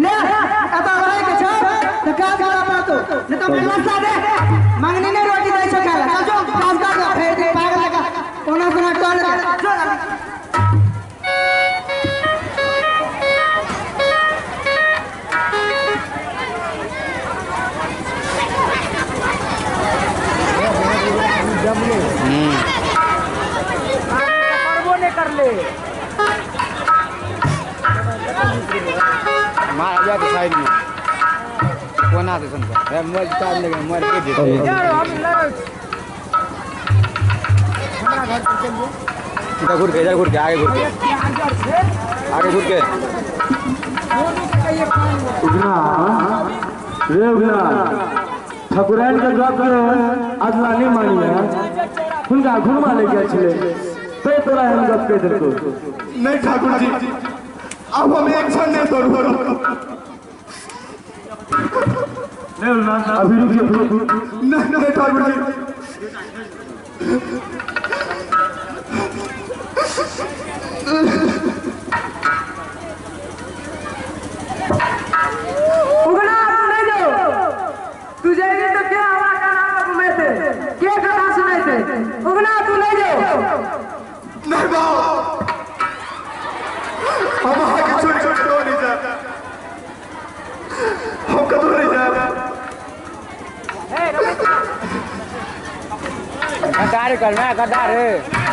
ले एतऽ रहै के छौ तऽ काज करऽ पड़तौ, नहि तऽ लस्सा दे मंगनी नहि रोटी दै छौ खाय लए। चल जो काज कर, फेर दिन पागल जकाँ ओना सोना टहल जो। मार जा के साइड में कोना दे सन पर मोबाइल चार्ज लगे, मोबाइल के देते यार। हम लग हमरा घर पर चल जो, इधर घुर के, इधर घुर के, आगे घुर के, आगे घुर के। उगना रे उगना, ठकुराइन के गप के अदला नहीं मानी है, हुनका घुमा ले गेल छले ते तोरा हम गप कह देलको। नहीं ठाकुर जी, अब हम एक क्षण नहीं तोड़ो। नहीं उगना अभी रुकिए। नहीं नहीं ठाकुर जी, उगना तू नहीं जाओ, तू जाएगी तो क्या हवा का नाम घुमेते, क्या कथा सुनाते। उगना तू नहीं जाओ। नहीं बाबा, हम आगे छोड़ छोड़ कतो नहीं जाए, हम कतो नहीं जाए। गद्दारी करना गद्दारी।